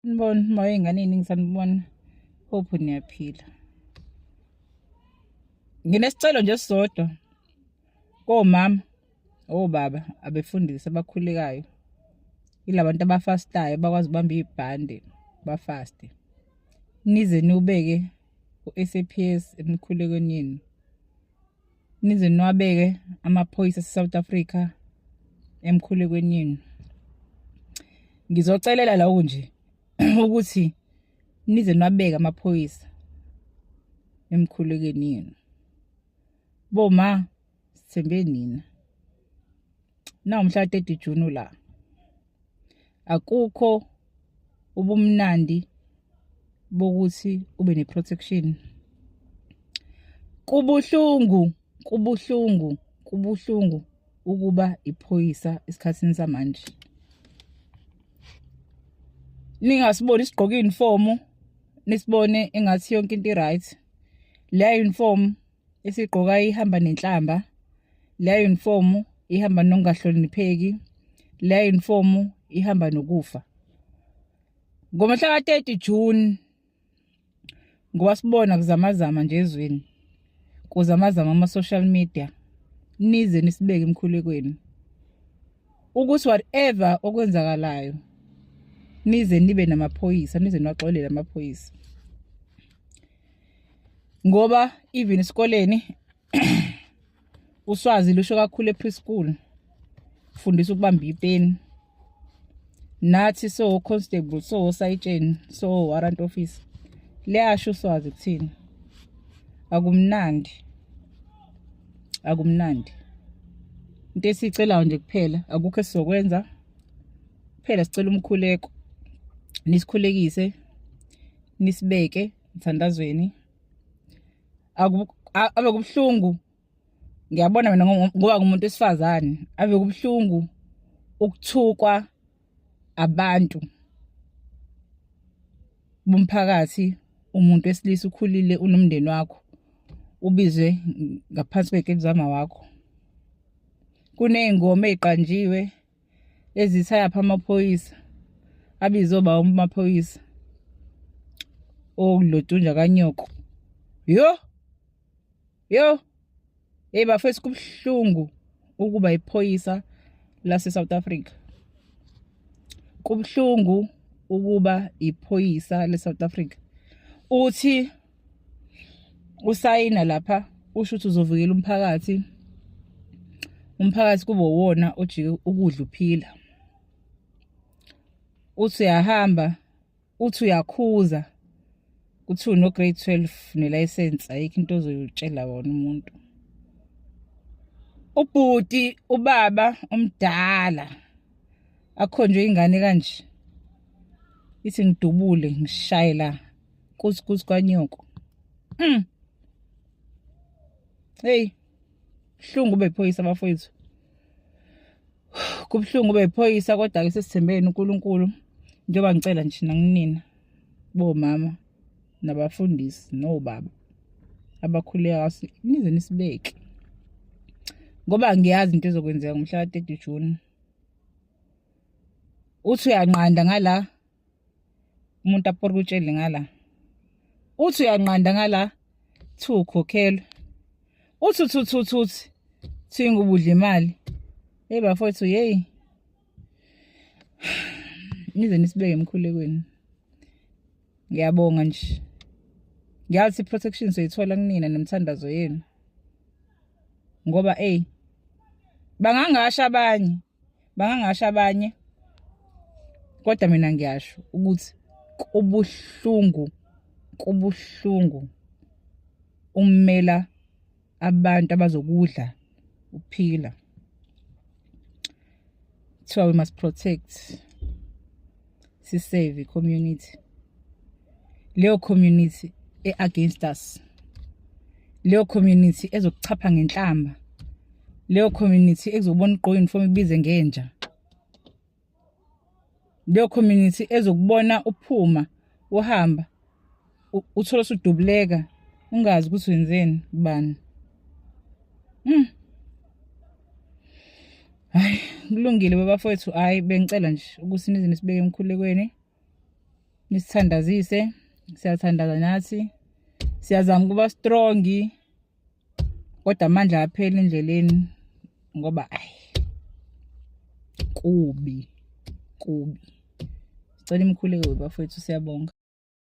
Nibona uma ingane eningi sanibona. Hope niyaphila. Nginesicelo nje esisodwa komama, obaba, abefundisi abakhulekayo. Yilabantu abafastayo abakwazi ukubamba ibhande bafaste. Nize niwubeke u-SAPS emikhulekweni yenu. Nize niwabeke amaphoyisa ase-South Africa emkhulekweni yenu. Ngizocelela lokho nje ukuthi nize niwabeke amaphoyisa emkhulekweni yenu. Boma sithembe nina. Nawumhla 30 June la. Akukho ubumnandi bokuthi ube ne-protection. Kubuhlungu, kubuhlungu, kubuhlungu ukuba iphoyisa esikhathini samanje. Ningasiboni sigqoke uniform, nisibone engathi yonke into i-right. Leya uniform esigqoka ihamba nenhlamba, leya uniform ihamba nokungahlonipheki, leya uniform ihamba nokufa. Ngomhla ka-30 June ngoba sibona kuzamazama nje ezweni, kuzamazama ama-social media, nize nisibeke emkhulekweni ukuthi whatever okwenzakalayo nize nibe namaphoyisa, nize niwaxolele amaphoyisa. Ngoba even esikoleni uswazi lusho kakhulu e-preschool, fundisa ukubamba ipeni. Nathi so constable, so sayitsheni, so warrant officer, liyasho uswazi kuthina. Akumnandi, akumnandi. Into esiyicelayo nje kuphela, akukho esizokwenza kuphela, sicela umkhuleko, nisikhulekise, nisibeke emthandazweni. Ave kubuhlungu, ngiyabona mina ngoba ngumuntu wesifazane, ave kubuhlungu ukuthukwa abantu bomphakathi. Umuntu wesilisa ukhulile, unomndeni wakho, ubizwe ngaphansi kwey'kebhu zama wakho. Kuney'ngoma ey'qanjiwe ezithi ayaphi amaphoyisa, abize oba amaphoyisa okulotunja kanyoko. Yo yo, hey bafethu, kubuhlungu ukuba iphoyisa lase South Africa. Kubuhlungu ukuba iphoyisa le South Africa. Uthi usayina lapha usho ukuthi uzovikela umphakathi, umphakathi kube uwona ojike ukudla uphila. Uthi uyahamba, uthi uyakhuza, kuthiwa no grade 12 nelicense, ayikho into ozoyitshela wona umuntu. Ubhuti, ubaba omdala akhonjwe ingane kanje, ithi ngidubule ngishaye la kuthi kuthi kwanyoko. Hey, buhlungu ube iphoyisa bafowethu, kubuhlungu ube iphoyisa, kodwa ke sesithembeni uNkulunkulu. Njengoba ngicela nje nanginina bomama nabafundisi nobaba abakhuleka, nize nisibeke, ngoba ngiyazi into ezokwenzeka ngomhla ka-30 June. Uthi uyanqanda ngala, umuntu aporokutshele ngala, uthi uyanqanda ngala, thi ukhokhelwe, uthi uthi uthi uthi uthi thi ngubudla imali. Hey bafowethu, hey, nize nisibeke emkhulekweni. Ngiyabonga nje, ngiyazi i-protection soyithola kunina nemthandazo yenu, ngoba ey bangangasho abanye, bangangasho abanye, kodwa mina ngiyasho ukuthi kubuhlungu, kubuhlungu ummela abantu abazokudla uphila. Kuthiwa we must protect, sisave i-community, leyo community e-against us, leyo community ezokuchapha ngenhlamba, leyo community ezobona ugqoke uniform ibize ngenja, leyo community ezokubona uphuma uhamba uthole usudubuleka ungazi ukuthi wenzeni kubani. Hayi, kulungile bafowethu, hayi bengicela nje ukuthi nize nisibeke emkhulekweni. Nisithandazise, siyathandaza nathi. Siyazama ukuba strong kodwa amandla aphela endleleni ngoba ayi kubi kubi. Sicela imikhuleko bafowethu, siyabonga.